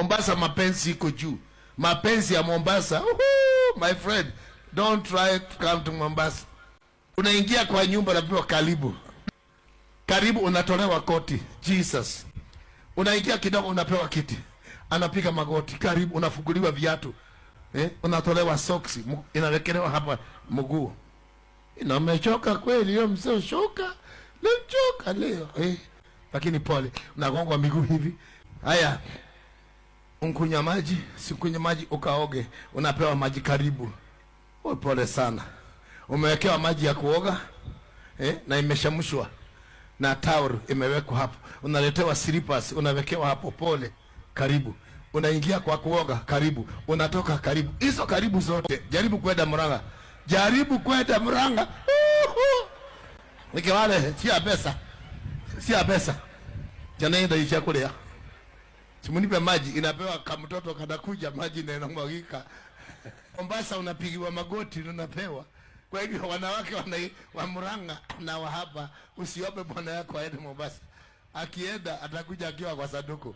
Mombasa mapenzi iko juu. Mapenzi ya Mombasa. Uhu, my friend, don't try to come to Mombasa. Unaingia kwa nyumba unapewa karibu. Karibu unatolewa koti. Jesus. Unaingia kidogo unapewa kiti. Anapiga magoti. Karibu unafunguliwa viatu. Eh, unatolewa soksi, inawekelewa hapa mguu. Inamechoka kweli hiyo mzee shoka. Nimechoka leo. Eh, lakini pole. Unagongwa miguu hivi. Haya. Unkunywa maji, sikunywa maji ukaoge, unapewa maji karibu. Oh, pole sana. Umewekewa maji ya kuoga eh, na imeshamshwa na towel imewekwa hapo. Unaletewa slippers unawekewa hapo, pole, karibu. Unaingia kwa kuoga, karibu. Unatoka, karibu. Hizo karibu zote. Jaribu kwenda Murang'a, jaribu kwenda Murang'a. Nikiwale sia pesa, sia pesa janaenda isha kulia Simunipe maji, inapewa kamtoto kanakuja maji na inamwagika. Mombasa unapigiwa magoti unapewa. Kwa hivyo wanawake wa Murang'a na wa hapa, usiombe bwana yako aende Mombasa. Akienda atakuja akiwa kwa sanduku.